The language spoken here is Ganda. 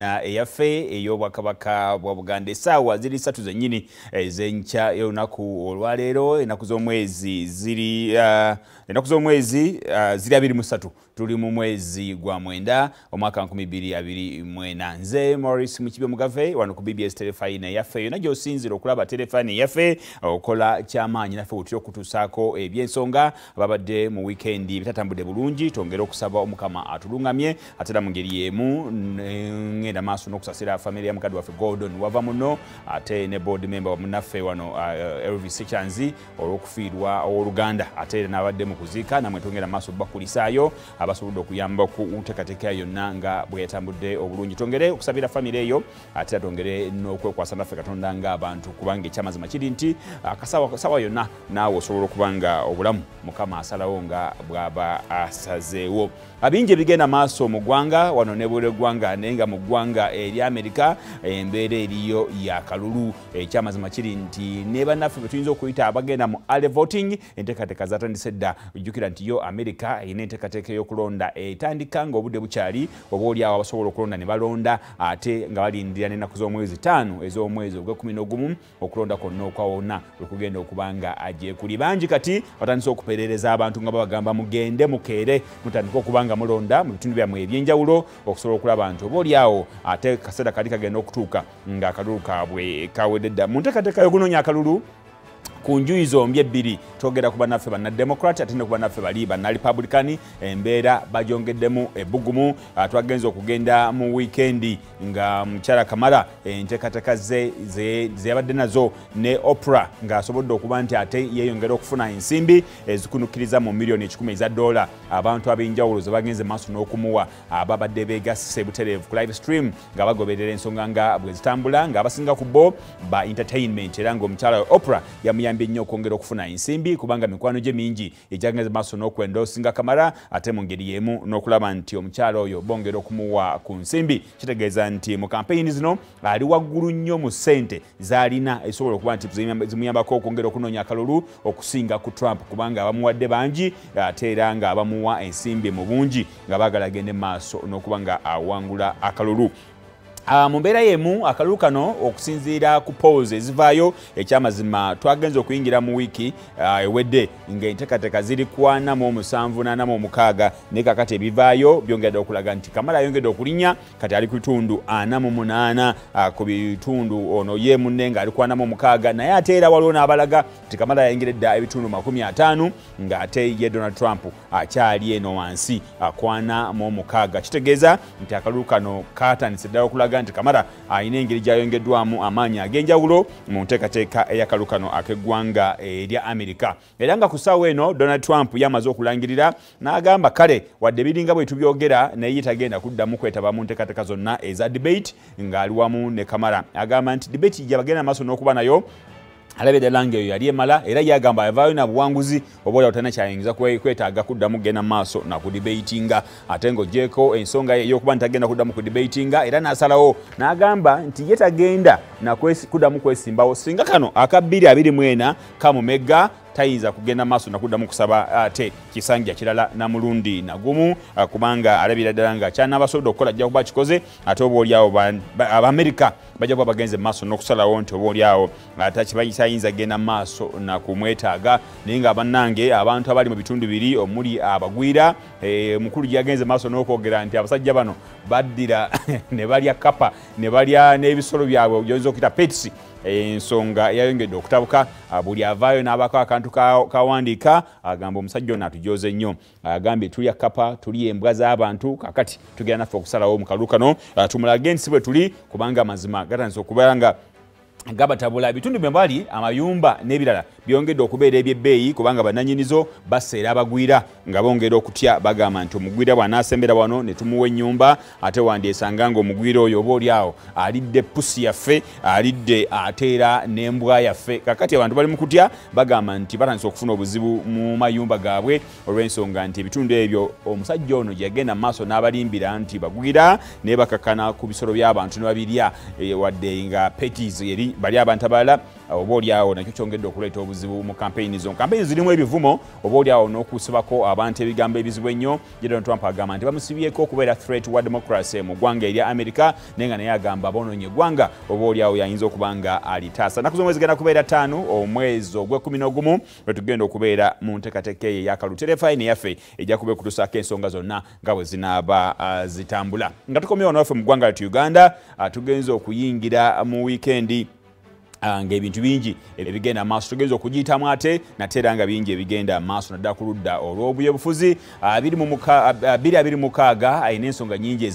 Eyaffe ey'Obwakabaka bwa Buganda. Essaawa ziri 3 zennyini ez'enkya y'olunaku olwaleero, ennaku z'omwezi ziri 23, tuli mu mwezi gwa 9 omwaka 2024. Nze Maurice Mukibi Mugave wano ku BBS Terefayina eyaffe. Yonna gy'osinziira okulaba terefayina eyaffe, okola kyamaanyi naffe bwe tutya okutuusaako ebyensonga. Ababadde mu wiikendi bitatambudde bulungi, twongere okusaba Omukama atulungamye. Ate era mu ngeri y'emu ngenda maaso n'okusasira famire ya mukadde waffe Gordon wava muno, ate ne board member wa munnaffe wano Elvis Kyanzi olw'okufiirwa owooluganda, ate era n'abadde mu kuziika. Namwe twongera maaso bakulisaayo abasobodde okuyamba okuteekateeka yonna nga bwe yatambudde obulungi. Twongere okusabira famire eyo, ate twongere n'okwekwasa naffe Katonda ng'abantu, kubanga ekyamazima kiri nti akasawa yonna naawe osobola okuba nga obulamu Mukama asalawo nga bw'aba asazeewo. Abingi ebigenda maaso mu ggwanga wano ne bweru eggwanga, naye nga mu ggwanga erya Amerika embeera eriyo ya kalulu. Ekyamazima kiri nti ne bannaffe be tuyinza okuyita abagenda mu early voting, enteekateeka zatandise dda. Ojjukira nti yo Amerika erina enteekateeka ey'okulonda etandika ng'obudde bukyali, oba oli awo abasobola okulonda ne balonda, ate nga balindira n'ennaku z'omwezi 5 ez'omwezi ogw'ekkumi n'ogumu okulonda kwonna okwawonna lwe kugenda okuba nga gyekuli. Bangi kati batandise okuperereza abantu nga babagamba mugende mukeere mutandike okuba nga mulonda mu bitundu byammwe ebyenjawulo, okusobola okulaba nti oba oli awo ate kaseera kali kagenda okutuuka ng'akalulu kaabwe kawedde dda. Mu nteekateeka y'okunoonya akalulu ku njuyi zombi ebbiri, twogera ku bannaffe bannademocrat ate ne ku bannaffe bali banna-republican, embeera bagyongeddemu ebbugumu. Twagenze okugenda mu wiikendi nga mukyala Kamala enteekateeka ze ze yabadde nazo ne Oprah, ng'asobodde okuba nti ate yeeyongera okufuna ensimbi ezikunukkiriza mu miliyoni 100 eza dola, abantu ab'enjawulo ze bagenze maaso n'okumuwa, ababadde beegasse butereevu ku live stream nga bagoberera ensonga nga bwe zitambula, ng'abasinga ku bo ba entertainment. Era ng'omukyala Oprah yamuyambye nnyo okwongera okufuna ensimbi, kubanga mikwano gye mingi egyagenze maaso n'okwendoosinga Kamala, ate mu ngeri y'emu n'okulaba nti omukyala oyo bongera okumuwa ku nsimbi. Kitegeeza nti mu kampeyini zino ali waggulu nnyo mu ssente z'alina esobola okuba nti zimuyambako okwongera okunoonya akalulu okusinga ku Trump, kubanga abamuwadde bangi, ate era nga abamuwa ensimbi mu bungi nga baagala agende maaso n'okuba nga awangula akalulu. Mu mbeera y'emu akalulu kano, okusinziira ku polls ezivaayo, ekyamazima twagenze okuyingira mu wiiki ewedde ng'enteekateeka ziri ku 47 46, naye kakati ebivaayo byongedde okulaga nti Kamala ayongedde okulinnya. Kati ali ku bitundu 48 ku bitundu, ono ye munne ng'ali ku 46. Naye ate era waliwo n'abalaga nti Kamala yayingira dda ebitundu 50, ng'ate ye Donald Trump akyali eno wansi ku 46. Kitegeeza nti akalulu kano katandise ddala okulaga nti Kamala alina engeri gy'ayongeddwamu amaanyi ag'enjawulo mu nteekateeka ey'akalulu kano ak'eggwanga erya Amerika. Era nga ku ssaawa eno Donald Trump yamaze okulangirira n'agamba kale wadde biringa bwe tubyogera, naye tagenda kuddamu kwetaba mu nteekateeka zonna eza debate ng'ali wamu ne Kamala. Agamba nti debate gyabagenda maaso n'okuba nayo alabye ddala ng'eyo yali emala, era yagamba avaayo na buwanguzi, oba oli talina kyayinza kwetaaga kuddamu kugenda mu maaso na kudebatinga. Ate ng'ogyeko ensonga ey'okuba nti tagenda kuddamu kudebatinga, era n'asalawo n'agamba nti ye tagenda na kuddamu kwesimbawo singa kano aka 2024 kamumegga. Tayinza kugenda maaso nakuddamu kusaba ate kisanja kirala na mulundi nagumu, kubanga alabira ddala nga kyanabasobodde okukola ajja kuba kikoze, ate oba oliawo Abamerika bajja kuba bagenze maaso n'okusalawo nti oba oliawo takiyinza genda maaso nakumwetaaga. Naye nga bannange abantu abali mu bitundu biri omuli abagwira, mukulu gyagenze maaso n'okwogera nti abasajja bano baddira ne balya kapa ne balya n'ebisolo byabwe byoyinza okuyita pets. Ensonga yayongedde okutabuka. Buli avaayo n'abako akantu kawandiika agamba omusajja ono atujoze nnyo. Agambye tulya kapa, tulya embwa z'abantu, kakati tugenda naffe okusalawo mu kalulu kano tumulage nsi bwe tuli, kubanga amazima gatandise okubeera nga gabatabula. Ebitundu bye bali amayumba n'ebirala byongedde okubeera ebyebbeeyi, kubanga bannannyinizo baseera abagwira nga bongera okutya. Bagamba nti omugwira bw'anaasembera wano ne tumuwa ennyumba, ate wandyesanga ng'omugwira oyo oba oli awo alidde pusi yaffe, alidde ate era n'embwa yaffe. Kakati abantu bali mu kutya, bagamba nti batandise okufuna obuzibu mu mayumba gaabwe olw'ensonga nti ebitundu ebyo omusajja ono gye yagenda mu maaso n'abalimbira nti bagwira, naye bakakana ku bisolo by'abantu ne babirya, wadde nga pets eri bali abantu abalala. Oba oliawo nakyo kyongedde okuleeta obuzibu mu kampeyini zo. Kampeyini zirimu ebivumo, oba oliawo n'okusibako abantu ebigambo ebizibu ennyo. Donald Trump agamba nti bamusibyeko okubeera threat wa democracy mu ggwanga erya America, naye nga naye agamba bonoonye eggwanga, oba oliawo yayinza okuba nga alitaasa. Nnaku z'omwezi genda kubeera 5 omwezi ogw'e11 lwe tugenda okubeera mu nteekateeka eyo ey'akalulu. Terefayini yaffe ejja kuba ekutuusaako ensonga zonna nga bwe zinaaba zitambula. Nga tukomye wano waffe mu ggwanga lyattu Uganda, tugenze okuyingira mu wiikendi ng'ebintu bingi ebigenda maaso. Tugenza okugiyitamu ate nate era nga bingi ebigenda maaso, naddala ku ludda olw'obuy'obufuzi. 2026 alina ensonga nyingi.